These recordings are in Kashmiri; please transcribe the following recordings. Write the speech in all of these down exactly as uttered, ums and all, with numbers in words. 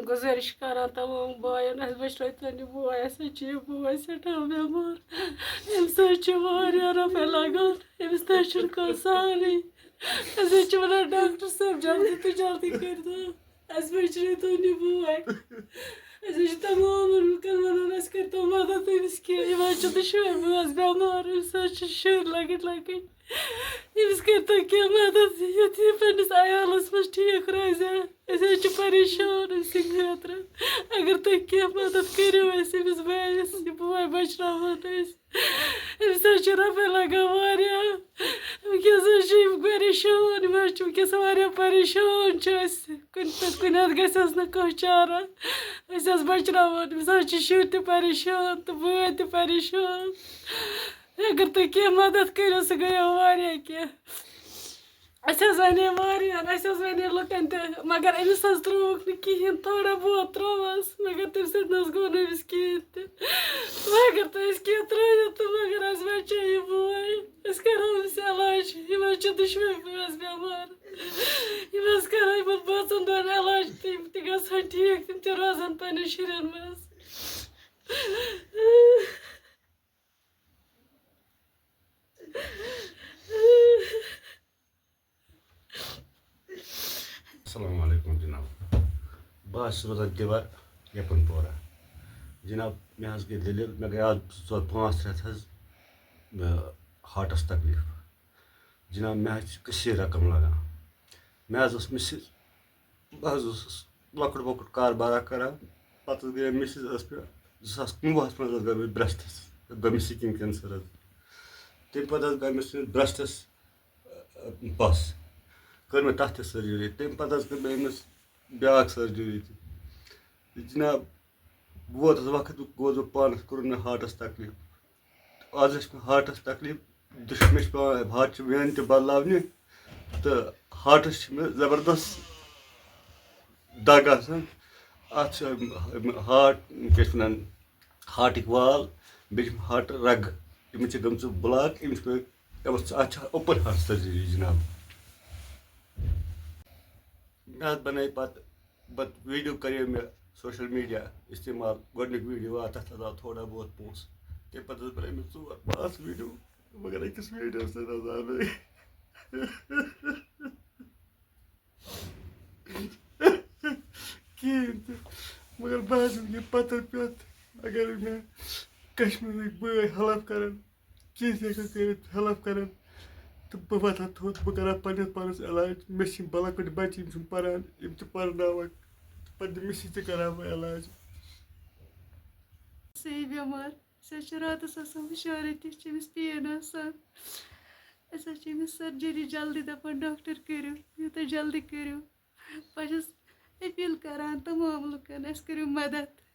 گُزٲرِش کران تمام بایَن، اَسہِ بچٲیتَن یہِ بوے، اَسہِ حظ چھُ یہِ بوے سٮ۪ٹھاہ بٮ۪مار۔ أمِس حظ چھِ واریاہ رۄپیہِ لگان، أمِس نہ حظ چھُنہٕ کانٛہہ سہلٕے۔ أسۍ حظ چھِ وَنان ڈاکٹر صٲب جلدی تہٕ جلدی کٔرۍتو، اَسہِ بچٲیتَن یہِ بوے۔ أسۍ حظ چھِ تمام لُکَن وَنان، اَسہِ کٔرۍتو مدد أمِس کینٛہہ، یِم حظ چھِ دُشوَے بٲژ بٮ۪مار، أمِس حظ چھِ شُرۍ لۄکٕٹۍ لۄکٕٹۍ۔ أمِس کٔرۍتو کینٛہہ مدد، یُتھ یہِ پنٛنِس عیالَس منٛز ٹھیٖک روزِ ہا۔ أسۍ حظ چھِ پریشان أمۍ سٕنٛدِ خٲطرٕ۔ اگر تُہۍ کینٛہہ مدد کٔرِو اَسہِ أمِس بٲیِس، یہِ بوے بچاوہون أسۍ۔ أمِس حظ چھِ رۄپَے لگان واریاہ۔ وٕنکیٚس حظ چھِ یِم پریشان، یِم حظ چھِ وٕنکیٚس واریاہ پریشان چھِ أسۍ۔ کُنہِ پٮ۪ٹھ کُنہِ حظ گژھِ اَسہِ نہٕ کانٛہہ چارہ۔ أسۍ حظ بچاوہون، أمِس حظ چھِ شُرۍ تہِ پریشان تہٕ بٲے تہِ پریشان۔ اگر تُہۍ کینٛہہ مدد کٔرِو، سُہ گٔیو واریاہ کینٛہہ۔ اَسہِ حظ وَنے واریاہَن، اَسہِ حظ وَنے لُکَن تہِ، مگر أمِس حظ ترٛووُکھ نہٕ کِہیٖنۍ، تھوڑا بہت ترٛووَس، مگر تَمہِ سۭتۍ نہ حظ گوٚو نہٕ أمِس کِہیٖنۍ تہِ۔ وۄنۍ اگر تُہۍ أسۍ کینٛہہ ترٛٲیِو تہٕ مگر اَسہِ بچے یہِ بوے، أسۍ کَرو أمِس علاج۔ یِم حظ چھِ دُشوَے بٲژ بٮ۪مار۔ یِم حظ کَرو یِمَن بٲژَن دۄن علاج، تِم تہِ گژھن ٹھیٖک، تِم تہِ روزَن پنٛنٮ۪ن شُرٮ۪ن منٛز۔ السلام علیکم جناب۔ بہٕ حظ چھُس روزان تِوَر یَپَن پورہ۔ جناب، مےٚ حظ گٔے دٔلیٖل، مےٚ گٔے آز زٕ ژور پانٛژھ رٮ۪تھ حظ، مےٚ ہاٹَس تکلیٖف۔ جناب، مےٚ حظ چھِ کٔشیٖرِ رقم لگان۔ مےٚ حظ ٲس مِسِز، بہٕ حظ اوسُس لۄکُٹ مۄکُٹ کاربارا کران۔ پتہٕ حظ گٔے مِسِز، ٲس مےٚ زٕ ساس کُنوُہَس منٛز حظ گٔے مےٚ برٛسٹَس، گٔے مےٚ سِکِن کینسر حظ۔ تَمہِ پتہٕ حظ گٔے مےٚ سُہ برٛسٹَس، ٲ، پَس۔ کٔر مےٚ تَتھ تہِ سٔرجری۔ تَمہِ پتہٕ حظ کٔر مےٚ أمِس بیٛاکھ سٔرجری تہِ۔ جناب، ووت حظ وقت، گوس بہٕ پانَس، کوٚرُن مےٚ ہاٹَس تکلیٖف۔ آز حظ چھِ مےٚ ہاٹَس تکلیٖف، دُش-، مےٚ چھِ پٮ۪وان ہاٹچہِ وینہٕ تہِ بدلاونہِ، تہٕ ہاٹَس چھِ مےٚ زبردست دَگ آسان۔ اَتھ چھِ ہاٹ، کیٛاہ چھِ وَنان، ہاٹٕکۍ وال، بیٚیہِ چھِ ہاٹہٕ رَگہٕ، یِم چھِ گٔمژٕ بٕلاک، یِم چھِ مےٚ، اَتھ چھِ اوپُن ہاٹ سٔرجری جِناب۔ مےٚ حظ بَنٲے پَتہٕ پَتہٕ ویٖڈیو کَرے مےٚ سوشَل میٖڈیا استعمال، گۄڈٕنیُک ویٖڈیو آو، تَتھ حظ آو تھوڑا بہت پونٛسہٕ۔ تَمہِ پَتہٕ حظ بَنٲے مےٚ ژور پانٛژھ ویٖڈیو، مگر أکِس ویٖڈیوَس نہٕ حظ آو نہٕ۔ کِہیٖنۍ تہِ۔ مگر بہٕ حظ چھُس یہِ پَتَر پٮ۪تھ، اگر مےٚ کَشمیٖرٕکۍ بٲے ہٮ۪لٕپ کَرَن، کینٛہہ تہِ ہیٚکَن کٔرِتھ، ہیٚلٕپ کَرَن، تہٕ بہٕ وَتھٕ ہا تھوٚد، بہٕ کَرٕ ہا پَنٕنِس پانَس علاج۔ مےٚ چھِ یِم بَلَکٕٹۍ بَچہِ، یِم چھِم پَران، یِم تہِ پَرناوَکھ، تہٕ پَتہٕ مِسِز تہِ کَرٕ ہا بہٕ علاج۔ سُہ یہِ بٮ۪مار، أسۍ حظ چھِ راتَس آسان ہُشارٕے، تہِ چھِ أمِس پین آسان۔ أسۍ حظ چھِ أمِس سٔرجٔری جلدی دَپان، ڈاکٹر کٔرِو، یوٗتاہ جلدی کٔرِو۔ بہٕ چھَس أپیٖل کَران تَمام لُکَن، اَسہِ کٔرِو مَدَد۔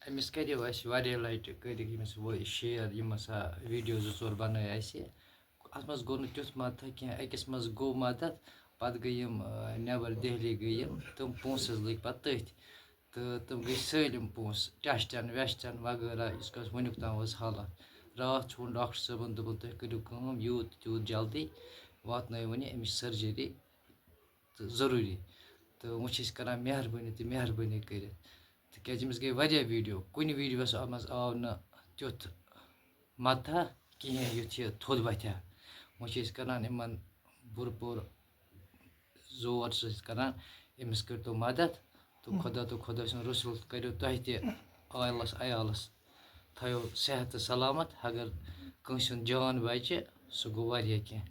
أمِس کَریو اَسہِ واریاہ لَٹہِ، کٔرِکھ أمِس وۄنۍ شِیَر یِم ہَسا ویٖڈیو زٕ ژور بَنٲے اَسہِ۔ اَتھ منٛز گوٚو نہٕ تیُتھ مَدتھا کینٛہہ، أکِس منٛز گوٚو مَدَتھ، پَتہٕ گٔے یِم، آ، نٮ۪بَر دہلی گٔے یِم، تِم پونٛسہٕ حظ لٔگۍ پَتہٕ تٔتھۍ۔ تہٕ تِم گٔے سٲلِم پونٛسہٕ ٹٮ۪سٹَن وٮ۪سٹَن وغٲرہ، یُس کَس وٕنیُک تام ٲس حالت۔ راتھ چھُ ووٚن ڈاکٹر صٲبَن، دوٚپُن، تُہۍ کٔرِو کٲم، یوٗت تہٕ تیوٗت جلدی واتنٲیِو وۄنۍ أمِس سٔرجٔری تہٕ ضروٗری۔ تہٕ وۄنۍ چھِ أسۍ کَران مہربٲنی تہٕ مہربٲنی کٔرِتھ، تِکیٛازِ أمِس گٔے واریاہ ویٖڈیو، کُنہِ ویٖڈیوَس منٛز آو نہٕ تیُتھ مَدتھا کِہیٖنۍ یُتھ یہِ تھوٚد وۄتھِ ہا۔ وۄنۍ چھِ أسۍ کَران یِمَن بُرٕ پوٗرٕ زور چھِ أسۍ کَران، أمِس کٔرۍتو مَدَتھ تہٕ خۄدا تہٕ خۄدا سُنٛد رسوٗل کٔرِو تۄہہِ تہِ عٲلَس عیالَس تھٲیِو صحت تہٕ سلامت۔ اگر کٲنٛسہِ ہُنٛد جان بَچہِ، سُہ گوٚو واریاہ کینٛہہ۔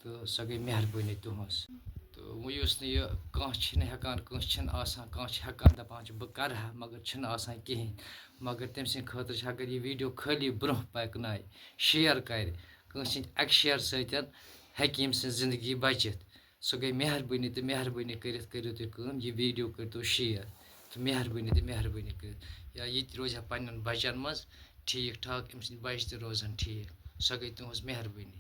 تہٕ سۄ گٔے مہربٲنی تُہٕنٛز۔ تہٕ وۄنۍ یُس نہٕ یہِ کانٛہہ چھِنہٕ ہٮ۪کان، کٲنٛسہِ چھِنہٕ آسان، کانٛہہ چھِ ہٮ۪کان دَپان چھِ بہٕ کَرٕ ہا، مگر چھِنہٕ آسان کِہیٖنۍ۔ مگر تٔمۍ سٕنٛدِ خٲطرٕ چھِ، اگر یہِ ویٖڈیو خٲلی برٛونٛہہ پَکنایہِ، شِیَر کَرِ، کٲنٛسہِ ہِنٛدِ اَکہِ شِیَر سۭتۍ ہیٚکہِ ییٚمۍ سٕنٛز زِندگی بَچِتھ۔ سۄ گٔے مہربٲنی تہٕ مہربٲنی کٔرِتھ کٔرِو تُہۍ کٲم، یہِ ویٖڈیو کٔرۍتو شِیَر تہٕ مہربٲنی تہٕ مہربٲنی کٔرِتھ، یا یہِ تہِ روزِ ہا پنٛنٮ۪ن بَچَن منٛز، ٹھیٖک ٹھاک، أمۍ سٕنٛدۍ بَچہِ تہِ روزَن ٹھیٖک۔ سۄ گٔے تُہٕنٛز مہربٲنی۔